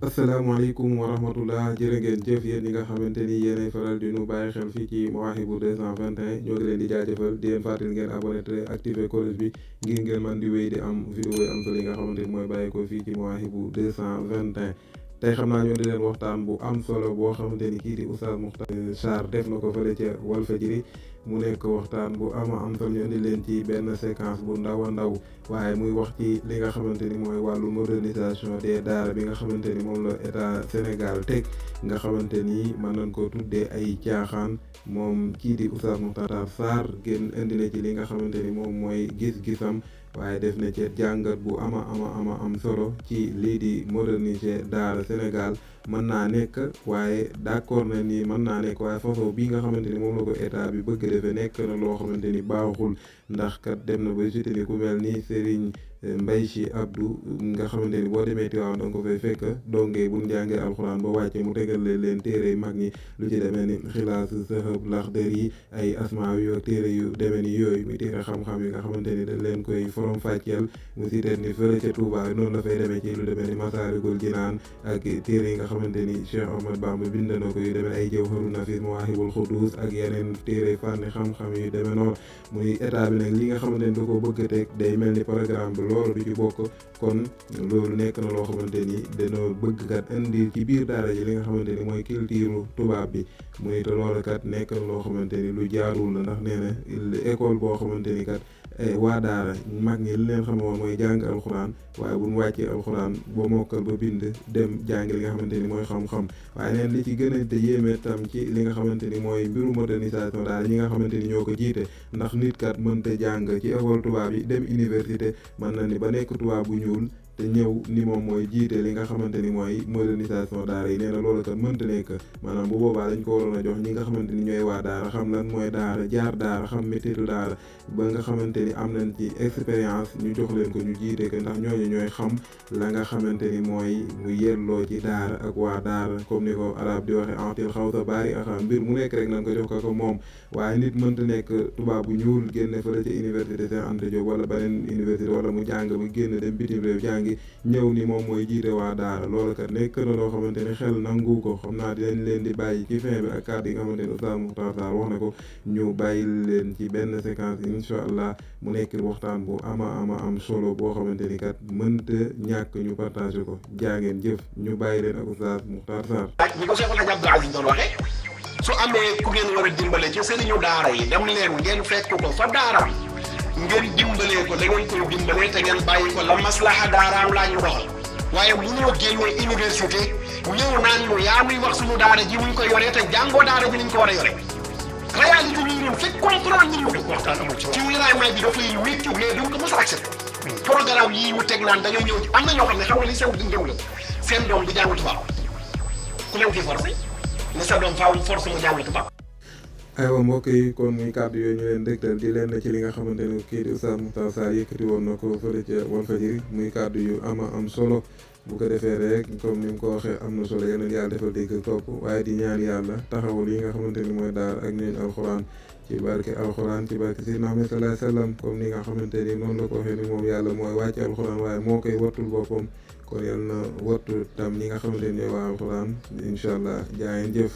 asalaamaaleykum wa rahmatullah jërë ngeen jëf yéen ñi nga xamante ni yéenay faral di nu bàyyi xel fii ci Mawahibou 221 ñoo ngi leen di jaajëfal di leen fàttali ngeen abonné te activé cloche bi ngir ngeen man di wéy di am vidéo yi am solo yi nga xamante ni mooy bàyyi ko fii ci Mawahibou 221 tey xam naa ñoo di leen waxtaan bu am solo boo xamante ni kii di Oustaz Moukhtar Sarr def na ko fële ca Walfadjri mu nekk waxtaan bu am solo ñu indi leen ci benn séquence bu ndaw a ndaw waaye muy wax ci li nga xamante ni mooy wàllu modernisation des daara bi nga xamante ni moom la état Sénégal teg nga xamante ni mën nañ ko tuddee ay caaxaan moom kii di Oustaz Moukhtar Sarr génn indi na ci li nga xamante ni moom mooy gis-gisam waaye def na ci jàngat bu am solo ci lii di moderniser daara Sénégal mën naa nekk waaye d'accord na ni mën naa nekk waaye façon bii nga xamante ni moom la ko état bi bëgg defee nekk na loo xamante ni baaxul ndax kat dem na ba jute ni ku mel ni Serigne Mbaye Sy Abdou nga xamante ni boo demee Tiwaawan da nga ko fay fekk dongee bu ñu jàngee alxuraan ba wàcce mu tegal leen téere mag ñi lu ci demee ni xilaas sahab laxdar yi ay asmaa yu téere yu demee ni yooyu muy téere xam-xam yi nga xamante ni dañ leen koy forom fàcceel mu si teen ni fële ca Touba noonu la fay demee ci lu demee ni Masaalikul Jinaan ak téere yi nga xamante ni Cheikh Ahmad Bamba bind na ko yu demee ay Jawharun Nafis Mawaahibul Quddus ak yeneen téere fànni xam-xam yu demee noonu muy état bi nag li nga xamante ni da ko bëgg a teg day mel ni programme bi loolu du ci bokk kon loolu nekk na loo xamante ni dañoo bëgg kat indi ci biir daara ji li nga xamante ni mooy culture tubaab bi muy te loolu kat nekk na loo xamante ni lu jaarul la ndax nee na école boo xamante ni kat waa daara mag ñi li leen xamoon mooy jàng alxuraan waaye bu ñu wàccee alxuraan ba mokkal ba bind dem jàng li nga xamante ni mooy xam-xam waaye neen li ci gën a te yéeme tam ci li nga xamante ni mooy mbiru modernisation daal ñi nga xamante ni ñoo ko jiite ndax nit kat mënta jàng ci école tubaab yi dem université mën na ni ba nekk tubaab bu ñuul te ñëw ni moom mooy jiite li nga xamante ni mooy modernisation daara yi nee na loolu kat mënta nekk maanaam bu boobaa dañ ko waroon a jox ñi nga xamante ni ñooy waa daara xam lan mooy daara jaar daara xam métitu daara ba nga xamante ni am nañ ci expérience ñu jox leen ko ñu jiite ko ndax ñooñu ñooy xam la nga xamante ni mooy mu yelloo ci daara ak waa daara comme ni ko arab di waxe antil xaw sa baari ak mbir mu nekk rek nañ ko jox ko moom waaye nit mënta nekk tubaab bu ñuul génne fële ci université Cheikh Anta Diop wala beneen université wala mu jàng ba génn dem bitim réew jàngi ñëw ni moom mooy jiite waa daara loolu kat nekk na loo xamante ni xel nangu ko xam naa dinañ leen di bàyyi ci fin bi ak kàddu yi nga xamante ni Oustaz Moukhtar Sarr wax na ko ñu bàyyi leen ci benn séquence incha allah mu nekk waxtaan bu am solo boo xamante ni kat mënta ñàkk ñu partagé ko jaa ngeen jëf ñu bàyyi leen ak Oustaz Moukhtar Sarr. ñi ko Cheikh Abdou Aziz doon waxee su amee ku ngeen war a dimbale ci sëriñu daara yi dem leen ngeen fekk ko fa daara ngeen dimbalee ko da ngeen koy dimbalee te ngeen bàyyi ko la maslaha daaraam laa ñu doxal waaye mënoo génnee université ñëw naan ñu yaa muy wax suñu daara ji muñ ko yoree te jàngoo daara ji niñ ko war a yore réalité bi ñu fekk contrôle ñu ko waxtaan amul ci wilaayement bi dafay wéccu mais duñ ko mos a accepté programme yii mu teg naan da ngay ñëw am na ñoo xam ne xam nga li seen dundam la seen doom di jàng tubaab ku leen fi forcé ne sa doom faaw force mu jàng tubaab. aywa mbokk yi kon muy kàddu yooyu ñu leen dégtal di leen ci li nga xamante ni kii di Oustaz Moukhtar Sarr yëkkati woon na ko fële ca Walfadjri muy kàddu yu am solo bu ko defee rek comme ni mu ko waxee am na solo yeneen yàlla defal dégg topp waaye di ñaan yàlla taxawul yi nga xamante ni mooy daara ak ñooñu alxuraan ci barke alxuraan ci barke Sayyidina Muhammad sallallahu alayhi wa sallam comme ni nga xamante ni noonu la ko waxee ni moom yàlla mooy wàcce alxuraan waaye moo koy wattul boppam kon yal na wattu tam ñi nga xamante ni ñooy waa alxuraan incha allah jaa ngeen jëf.